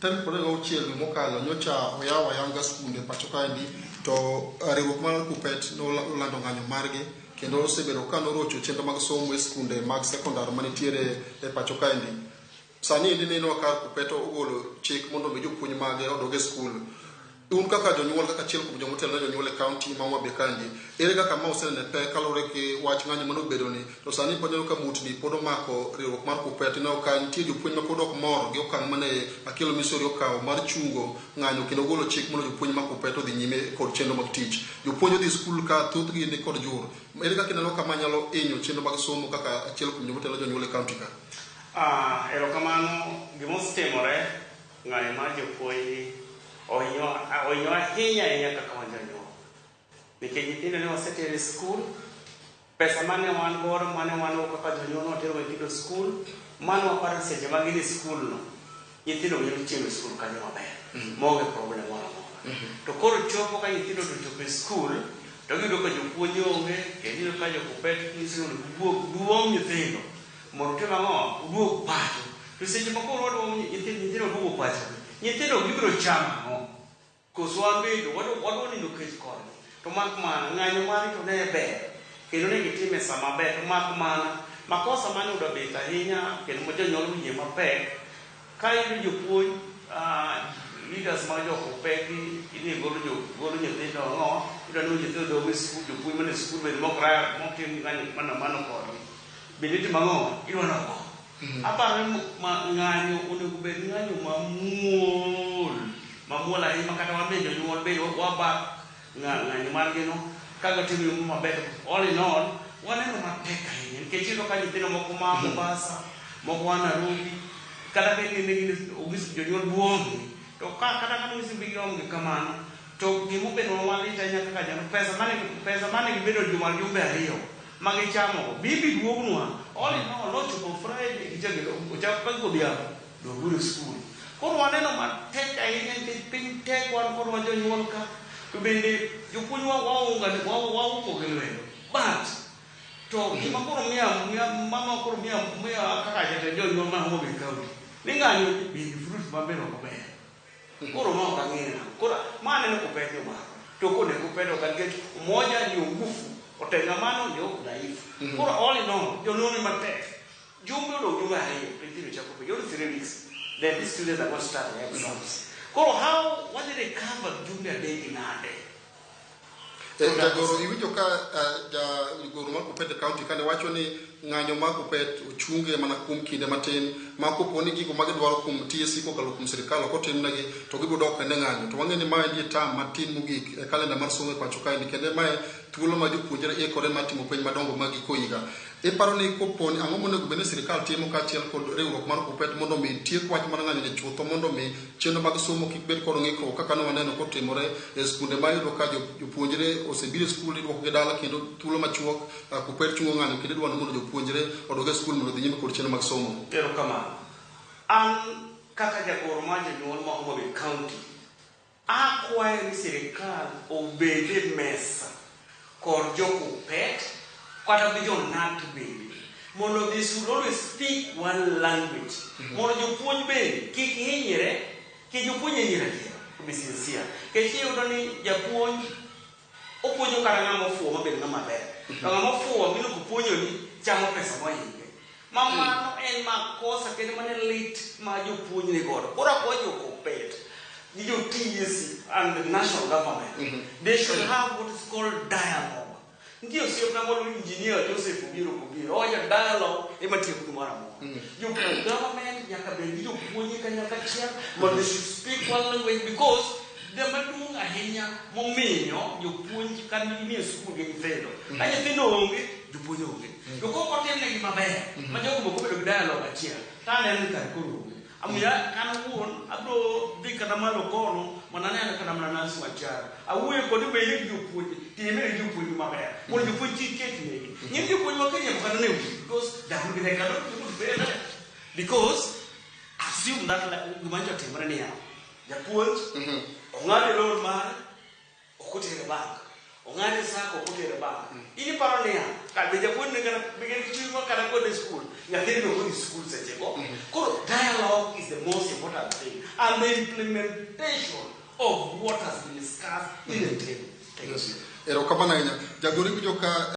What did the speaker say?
Tarik 26 dwe mokalo nyocha oyawo ayanga skunde pacho kaendi to riwruok mar KUPPET nolando ng'anyo margi kendo osebedo ka norocho chenro mag somo e skunde mag sekondar manitiere e pacho kaendi. Sani endi neno ka KUPPET ogolo chik mondo mi jopuonj mage odog e skul. Un kaka jonyuol kaka achiel kuom joma otelo ne jonyuol e kaunti ma Homa Bay kaendi, ere kaka ma osenene pek kaluwore gi wach ng'anyo mane obedo ni to sani pod ineno ka mutni pod omako riwruok mar KUPPET. Ineno ka nitie jopuonj ma pod ok mor gi okang' mane Akelo Misori okawo mar chungo ng'anyo kendo golo chik mondo jopuonj ma KUPPET odhi nyime kod chenro mag tich. Jopuonj odhi skul ka thothgi ni kod jur. Ere kaka ineno ka ma nyalo hinyo chenro mag somo kaka achiel kuom joma otelo ne jonyuol e kaunti ka? Ah, erokamano. Gima osetimore, ng'anyo mar jopuonj ni ohinyowa ohinyowa ahinya ahinya kaka wan jonyuol. Nikech nyithindo ne wasetero e skul, pesa mane wan godo mane wan go kaka jonyuol ne watero nyithindo e skul, mane waparo ni seche ma gin e skul no, nyithindo nyalo chiemo e skul kanyo maber, maonge problem moro amora. To koro chopo ka nyithindo to ochopo e skul, to giyudo ka jopuonj onge, kendo iyudo ka jo KUPPET nyiso ni mondo giwuog giom nyithindo mondo utim ang'o? Uduog pacho. To seche ma koro wadwa nyithindo nyithindo duogo pacho, nyithindo gibiro chamo ang'o? Koso wan bende wadwa wadwa nindo kech kodgi? To mak mana ng'anyo margi to ne ber kendo ne gitime e sama ber to mak mana makosa mane oyudo bet ahinya kendo ma jonyuol winje mapek ka iyudo jopuonj ah, leaders mag jo KUPPET idhi golo jo golo nyithindo ang'o iyudo ni nyithindo dong e skul jopuonj mane skul bende mok ra mok tim ng'anyo mano kodgi bende itimo ang'o idwa nogo Aparo ni ng'anyo onego bed ng'anyo mamuol, mamuol ahinya ma kata wan be jonyuol be wabak ng'anyo margi no ka gitimo maber. All in all, waneno matek ahinya nikech iyudo ka nyithindo moko ma Mombasa, moko a Nairobi, kata bed ni ne gin onyis jonyuol buomgi, to ka kata ka nonyis ni giomgi kamano, to gimobedo malit ahinya kaka janyuol, pesa mane gibedo juma jumbe ariyo ma gichamo bibi duognwa all in all nochopo Friday gichako ochak ka godhiambo doguru e skul. Koro waneno matek ahinya nikech piny tek wan kod wa jonyuol ka to bende jopuonj wa waunga waumo gi lwedo but to gima koro miya miya mama koro miya miya kaka jatend jonyuol ma Homa Bay County ni ng'anyo bende fruit maber ok ober. Koro ma ok ang'eyo nang'o. Koro ma aneno KUPPET ni omako. To kone KUPPET ok nikech umoja ndio nguvu, utengamano ndio udhaifu. Koro all in all, jonyuol ni matek. Jumbe odong' jumbe ariyo to nyithindo chako penj. Only 3 weeks. Then these students are going to start their exams. Koro how wadhi recover jumbe adek nade? Jagoro iwinjo ka jagoro mar KUPPET e county kane wacho ni ng'anyo mar KUPPET ochunge mana kuom kinde matin ma kopo ni gigo ma gidwaro kuom TSC kokalo kuom sirikal ok otimnegi to gibiro dok kendo e ng'anyo. To wang'e ni mae nitie term matin mogik e kalenda mar somo e pacho kaendi kendo mae thuolo ma jopuonjre ikore mar timo penj madongo mag giko higa. Iparo ni kopo ni ang'o monego bed ni sirikal timo kaachiel kod riwruok mar KUPPET mondo mi tiek wach mar ng'anyo ni chutho mondo mi chenro mag somo kik bed kod ng'ikruok kaka ne waneno kotimore e skunde ma iyudo ka jopuonjre osebiro e skul idwokogi dala kendo thuolo machuok KUPPET chungo ng'anyo kendo idwaro ni mondo jopuonjre odog e skul mondo odhi nyime kod chenro mag somo. Erokamano. An kaka jagoro mar jonyuol ma Homa Bay County, Akwayo ni sirikal obed e mesa kod jo KUPPET kata gi jo KNUT bende mondo they should always speak one language mondo jopuonj bende kik hinyre kik jopuonj hinyre adiera to be sincere nikech iyudo ni japuonj opuonjo kata ng'ama ofuwo mabed ng'ama ber to ng'ama ofuwo mino kopuonjoni chamo pesa mohinge ma mano en makosa kendo mano e lit ma jopuonj ni godo koro akwayo jo KUPPET gi jo TSC and the national government they should have what is called dialogue. Nitie osiepna moro engineer Joseph Obiero Kobiero owacho dialogue ema tieko gimoro amora. Jo government nyaka bed gi jopuonj kanyakla achiel mondo they should speak one language because gima duong' ahinya momiyo jopuonj ka nie skul gi nyithindo ka nyithindo onge jopuonj onge to kok otimnegi maber ma jogo be ok obedo gi dialogue achiel to aneno ni kare koro onge. Omiyo an awuon abiro dhi kata malo kono mondo anene kata mana Nancy Wachara. Awuoyo kode bende gi jopuonj, time gi jopuonj maber. Mondo jopuonj kik ket negi. Ng'eny jopuonj ma Kenya ok ne wi because they will be they cannot be able to pay rent. Because assume that like, gima nyocha otimore niya, japuonj ong'ado loan mare ok otere bank. Ong'ade sacco ok otere bank. In iparo niya, Ka be japuonj ne kata be gin gi chuny mar kata kode skul, nyathini be ok odhi skul sechego. Koro dialogue is the most important thing and the implementation of what has been discussed in the table. Thank you. Erokamano ahinya. Jagoro iwinjo ka